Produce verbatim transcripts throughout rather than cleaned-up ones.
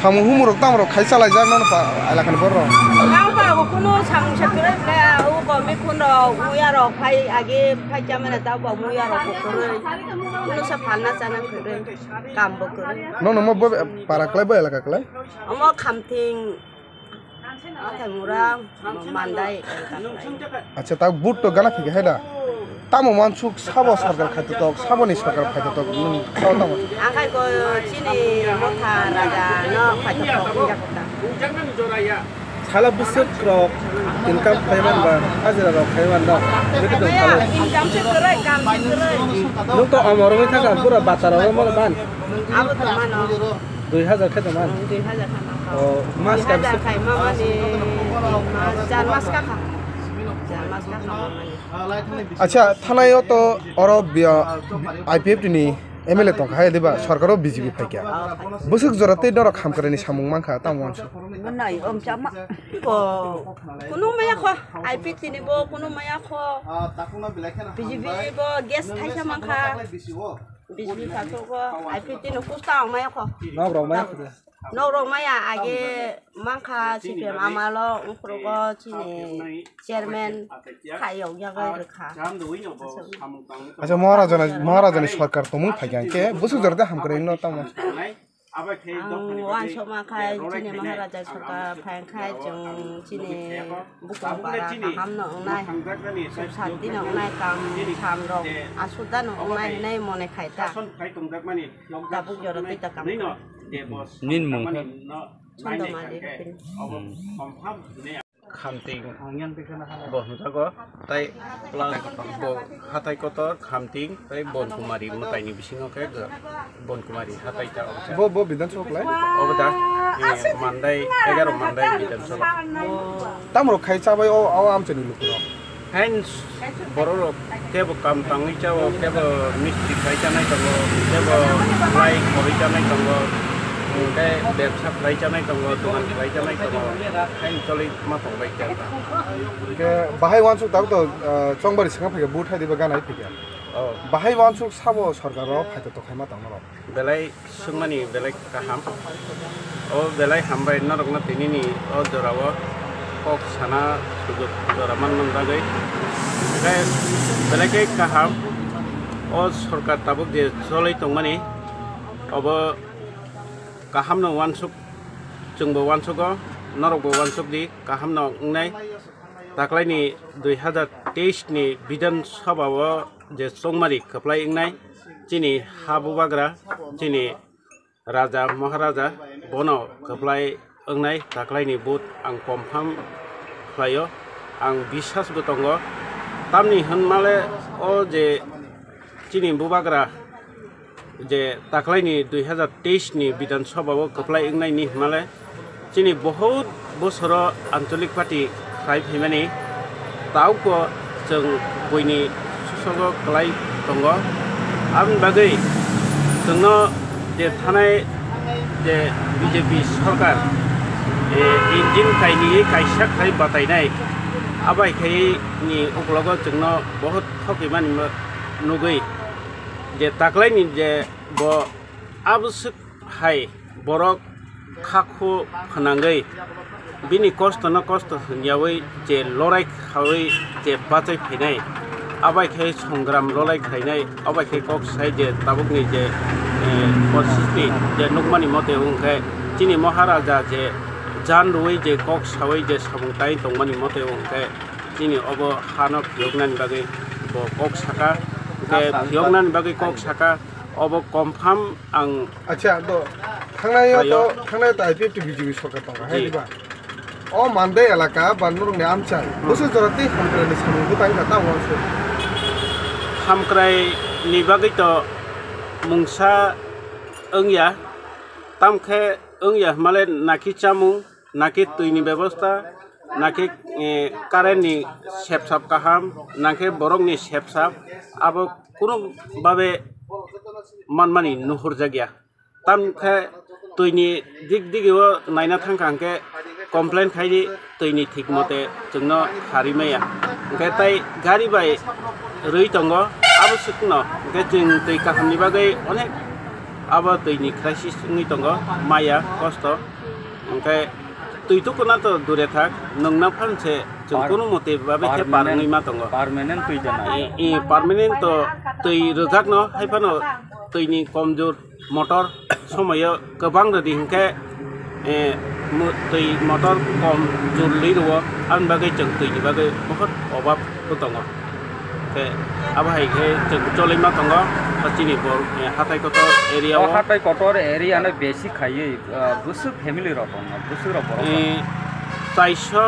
Samung humung rok tamo rok khai chalaijak nono pa elakani borok rok. Tamo pa bo kunu samung se kwrwi ble, o bo mikhun rok, muya rok phai age phai chamani tamo bo muya rok bo kwrwi. Kunu se phalna chana kwrwi, kam bo kwrwi. Nono mo bo para kwlai bo elaka kwlai? Omo Khamting, Athai Mura, Mandai. Acha, tak but to gana phikha hai da. Tamo mansuk sabo sarkar khaitotok, saboni sarkar khaitotok, nwng sao tamo? Ang khai ko chini Motha Raja no khaitotok wngya kota. Sala bwswk rok income khaiman ba, hajira rok khaiman ba, bikhe tong salo. Income se kwrwi, kam se kwrwi. Nwng to omor wngwi thaka, pura bata rok mo ban. Abo to mano. Dui hajar khe tongmani? Dui hajar khe tongkha. O, mas kabisa? Dui hajar khai mamani, mas, char mas kakha. Char mas kakha mamani. Acha, thanai o to oro bia-, I P F T ni M L A tongkha hai diba, sorkar o B J P phaikha. Bwswk jora tei norok hamkrai ni samung mankha, tamo wansuk. Nai, om chama. Bo, kunu maya kho, I P T ni bo, kunu maya kho. B J P bo gas thaisa mankha. Bising pasogo, I P T no kusta ang maya kho. Nok rok maya kho. Nok rok maya age mankha C P M amalo, ungkrogo chini chairman khayok yagai rwkha. Acha, Maharaja ni, Maharaja ni sarkar tongmung phaikha hwnkhe, bwswk jora tei hamkrai no tamo? Ang wansukma khai chini Maharaja sarkar phai khai chwng chini Bukhang para kaham no wngnai, suk santi no wngnai, kam sam rok asuda no wngnai hinwi mone khai ta. Tabuk jora twi ta kam. Nini mung khe? Chanda Mali. Khamting bo hwnjago, tai plus bo hatai kotor, Khamting, tai Bonkumari mwtaini bisingo khe Bonkumari hatai ta. Bo, bo Bidhan Sabha klai? Obo da, eh, Mandai, egaroh Mandai Bidhan Sabha. Tamo rok khai chabai o, o amchaini lukurok? Hain borok rok kebo kam tangwi chao, kebo mistri khlai chanai tongo, kebo lai khorwi chanai tongo, tei bebsa khlai chanai tongo, dogan khlai chanai tongo, hain choli ma tongbai kha. Hwnkhe bahai wansuk tabuk to, ah, chongbari swkang phaikha, but hai diba gana hai phaikha. Oh. Bahai wansuk sabo sorkar o phaito tokhaima tong norok? Belai swngmani belai kaham. O belai hambai norokno tinini o jorao kok sana sujuk jora manmani bagwi. Hwnkhe belai khe kaham. O sorkar tabuk je cholwi tongmani obo kahamno wansuk, chwngbo wansugo, norokbo wansuk di, kahamno wngnai. Taklaini dui hazar teis ni Bidhan Sabha o je chongmari kwplai wngnai, chini ha bubagra, chini Raja Maharaja bono kwplai wngnai taklaini vote ang confirm khlaio, ang biswas bo tongo. Tamni hwnmale o je chini bubagra je taklaini dui hazar teis ni Bidhan Sabha o kwplai wngnaini hwnmale chini bohut bosoro Anchalik Party khlai phaimani tauko chwng buini susogo kwlai tongo. Aboni bagwi chwngno je thanai je B J P sorkar, eh, engine kainwi kaisa khlai batainai, abai khaini uklogo chwngno bohut thokimani nugwi je taklaini je bo abwswk hai borok khakhu phnangwi bini kosto no kosto hwnyawi je lorai khawi je bachai phainai, abai khe songram lorai khlainai, abai khe kok sai je tabukni je, eh, poristiti je nukmani mote wngkhe chini Maharaja je jan rwui je kok sawi je samung tai tongmani mote wngkhe chini obo hano phiyoknani bagwi bo kok saka, hwnkhe phiyoknani bagwi kok saka, obo confirm ang. Acha, do thangnai o to, thangnai o to I P F T B J P sorkar tongo, hai diba? O Mandai elaka ba norokni amchai. Bwswk jora tei hamkrai ni samung bwtang kha, tamo wansuk. Hamkrai ni bagwi to mungsa wngya, tamkhe wngya hwnmale naki chamung, naki twini bebosta, naki, eh, current ni sepsap kaham, naki borok ni sepsap, abo kunu babe manmani nuhurjakya. Tamkhe twini dik digi o naina thangkha hwnkhe complain khaidi, twini thik mote chwngno kharwi maya. Hwnkhe tai gari bai rwi tongo, abo swkno hwnkhe chwng twi kahamni bagwi onek Abo twi ni crisis wngwi tongo, maya kosto. Hwnkhe twi tukuna to dure thak, nwng nang phan se chwng Par-, kunu mote babe khe par permanent, wngwi ma tongo. Permanent twi da nai. I, i, permanent to twi rwjakno, hai phano twi ni komjor motor somoyo kwbang rwdi hwnkhe, eh, mo-, twi motor kom jor lwi rwo, aboni bagwi chwng twi ni bagwi bohot obab bo tongo. Khe abo hai khe chwng cholima tongo, o chini bo, eh, hatai kotor area O o. Hatai kotor area no besi khaiwi, ah, bwswk family rok tongo, bwswk rok borok tongo. Eh, chairso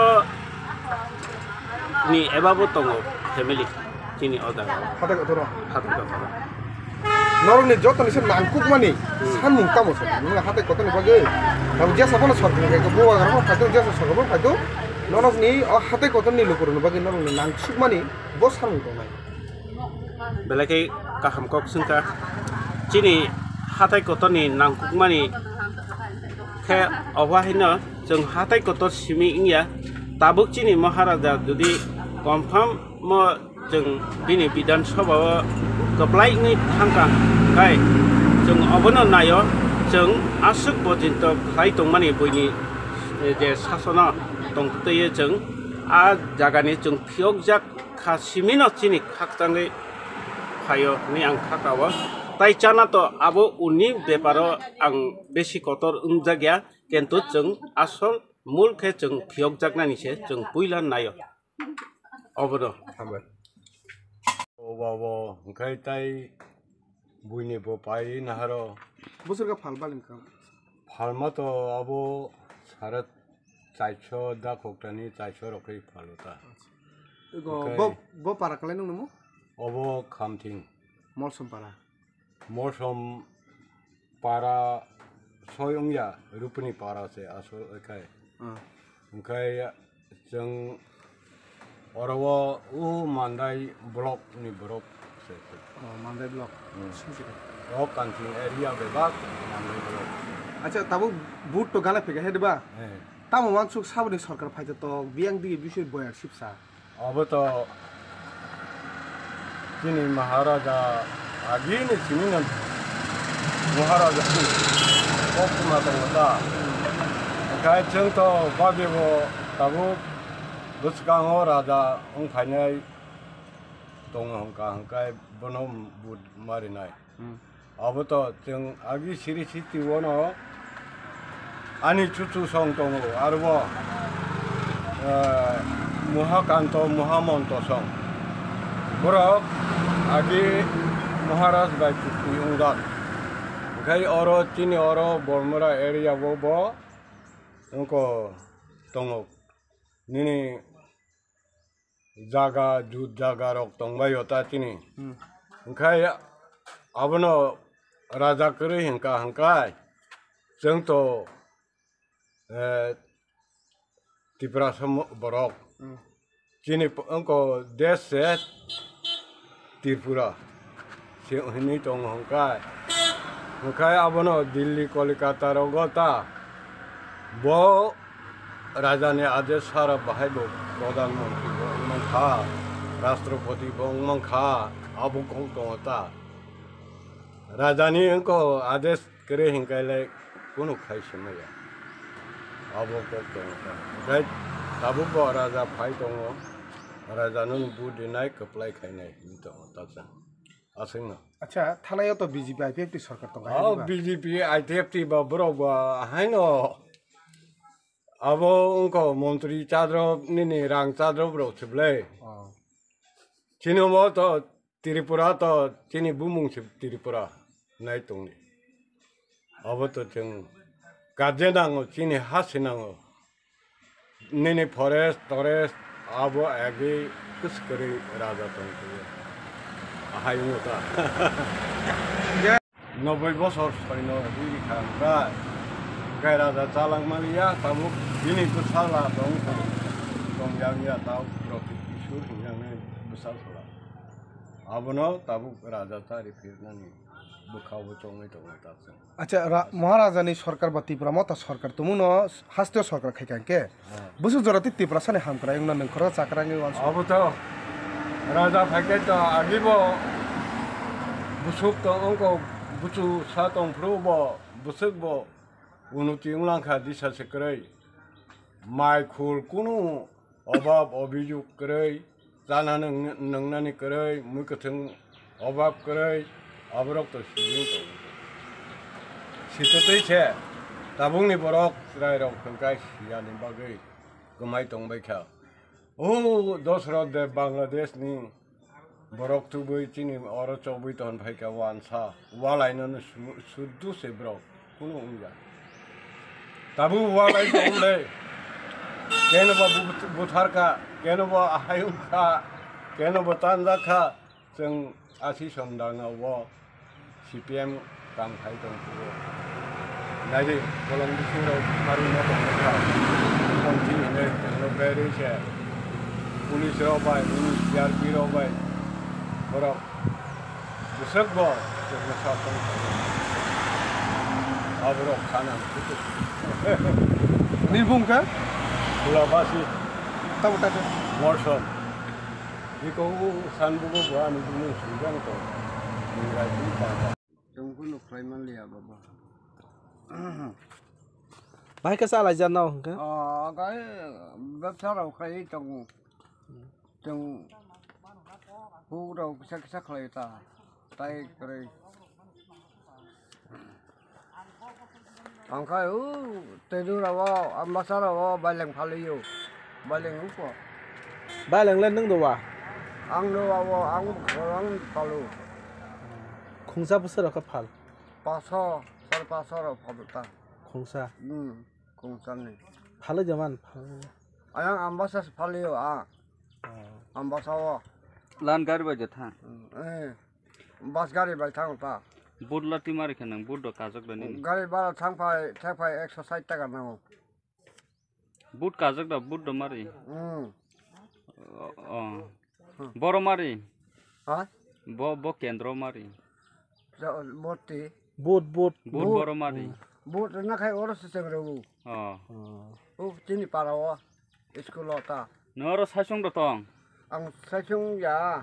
ni eba bo tongo family chini o jaga o. Hatai kotor o. Hatai kotor o. Norokni jotoni se nangkukmani Hmm. sanmung tamo se. Nung hatai kotorni bagwi. Abo jesa bono sorkar ni khe bubagra rok phaito, jesa sorkar rok phaito. Norokni o hatai kotorni lukurokni bagwi norokni nangsukmani bo sanmung tongnai. Belai khe kaham kok swngkha. Chini hatai kotorni nangkukmani khe obo haino chwng hatai kotor simi wngya. Tabuk chini Maharaja jodi confirm mo chwng bini Bidhan Sabha o kwplai wngwi thangkha, hwnkhe chwng obono naio, chwng aswk bojinto khlai tongmani buini, eh, je sasono tongtwi chwng a jagani chwng phiyokjak kha simino chini khakchangwi phaio hwnwi ang kha kao. Tai chana to abo uni beparo ang besi kotor wngjakya, kintu chwng asol mul khe chwng phiyokjaknani se chwng puila naio. Obono. Hambai. O babo, hwnkhe tai buini bo pai naharo. Bwswk khe phal baling kha? Phalma to abo sare chairso da khoktani chairso rok khe phalo ta. Ego, Hwnkhe bo, bo para kalai nung namo? Obo Khamthing. Molsom para. Mosom para soi wngya, Rupini para se asol khai. Ah. Hwnkhe chwng oro o, o Mandai block ni borok se. Oh, Mandai block. Hmm. Sungkhe. O Khamthing area bebak Mandai block. Acha, tabuk vote to gana phika he diba? Eh. Tamo wansuk saboni sorkar phaito to biyang digi bisoi boyar sipsa. Obo to chini Maharaja agini simi no Maharaja ni kok ma tongo ta. Hwnkhe chwng to bagwi bo tabuk bwskango raja wng phainai tongo hwnkha, hwnkhe bono but marinai. Hmm. Abo to chwng agi siri siti wano ani chuchu song tongo, arbo, eh, Muhakanto, Muhamonto song. Borok agi Maharaj bai chukti wngjak. Hwnkhe oro, chini oro Bormora area o bo wngkho tongo. Nini jaga, jut jaga rok tongbaio ta chini. Hmm. Hwnkhe abono raja kwrwi hwnkha hwnkhe chwng to, eh, Tiprasa mo-, borok. Hmm. Chini p-, wngkho desh se Tripura se hwnwi tongo hwnkhe, hwnkhe abono Delhi, Kolkata rogo ta bo rajani adesh sara bahai bo Pradhan Mantri bo wng mankha, Rashtrapati bo wng mankha, abo kok tongo ta. Rajani wngkho adesh kwrwi hinkailai kunu khai se maya. Abo kok tongo ta. Hwnkhe tabuk bo raja phai tongo, rajano but rinai kwplai khainai hinwi tongo ta chwng. Aswkno. Acha, thanai o to B J P I P F T sorkar tongo, hai O diba? B J P, I P F T ba borok ba haino abo wngkha montri chadrop nini rang chadrop rok se bwle. Oh. Chini omo to Tripura to chini bumung se Tripura nai tongdi. Abo to chwng kajena nango, chini ha se nango. Nini forest, torest, abo agi kwswk kwrwi raja tong khe. Ahai wngo ta. Noboi bosor soino riri kha hwnkhe, hwnkhe raja chalak maliya, tabuk bini bwsala tong, tong yang ya, tao Pratik Kishore hinjak nai bwsal sala. Abono tabuk raja ta ripirnani bwkha bo chongwi tongo ta chwng. Acha, ra-, Maharajani sorkar ba Tipra Motha sorkar tongmungno hasteo sorkar khaikha hwnkhe, Ah. bwswk jora tei Tiprasani hamkrai wngna nwng khoroksa chakwrangwi uansuk. Abo to raja phaikhe to agibo bwswk to wngkho Buchu sa tongphuru bo bwswk bo unoti wnglang kha disa se kwrwi. Mai khul kunu obab obijug kwrwi, chana nwng-, nwngnani kwrwi, mui kwthwng obab kwrwi, aborok to sijing tongo. Sitotwi se tabukni borok chwrai rok hwnkhe siyani bagwi kwmai tongbai kha. O Dosrot de Bangladesh ni borok tubui chini oro chobui ton phaikha wansa, walainani su-, suddu se borok kunu wngya. Tabu walai tongde, keno bo bu-, butharkha, keno bo ahai wngkha, keno bo tanjakha, chwng asi sondana o C P M kam khai tong phuru. Naidi, bolong bising rok sari no tong kha. Konti hine tengno beri se. Police rok bai, C R P rok bai. Borok bwswk bo tengno sa tong kha. Aborok sana kutuk. Ni bung kha? Kulabasi. Tamo tamo. Morson. Iko sanbugo bo ani bini sujang to. Ni rai bini tata. Chwng phano khlai manliya baba. Bahai khe chalai jano hwnkhe? Ah, gai bebsa rok khlai tongo. Chwng huk rok kisa kisa khlai ta. Tai kwrwi. Ang khai u tei dura o, ambasa rok o baileng phaliyo. Baileng uko. Baileng le nwng do wa? Ang do wa o, ang, ang phalu. Khungsa bwswk rok khe phal? Paso, sar paso rok phalu ta. Khungsa? Hmm, khungsa ni. Phalwi jaman, phalwi. Ayang ambasa se phaliyo a. Oh. Ambasa o. Lan gari bai je thang. Hmm, eh. Bus gari bai thang ta. Boot lati mari khe nang, boot do kajak da nini. Gari bara thang phai, thang phai ekso sait taka nango. Boot kajak da, boot do mari. Hmm. Oh, oh. Hmm. Boro mari. Ha? Bo, bo kendro mari. Ja, boti. Boot, boot. Boot. Boot boro mari. Hmm. Boot na khai oro se cheng rw. Oh. Oh. O chini para o. School o ta. Noro saisung do tong? Ang saisung ya.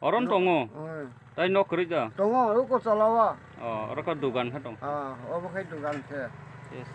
Oron tongo? Hmm. Tai nok kwrwi da? Tongo, uko cholao. Oh, oro ka dugan kha tong? Ah, obo khai dugan khe. Yes.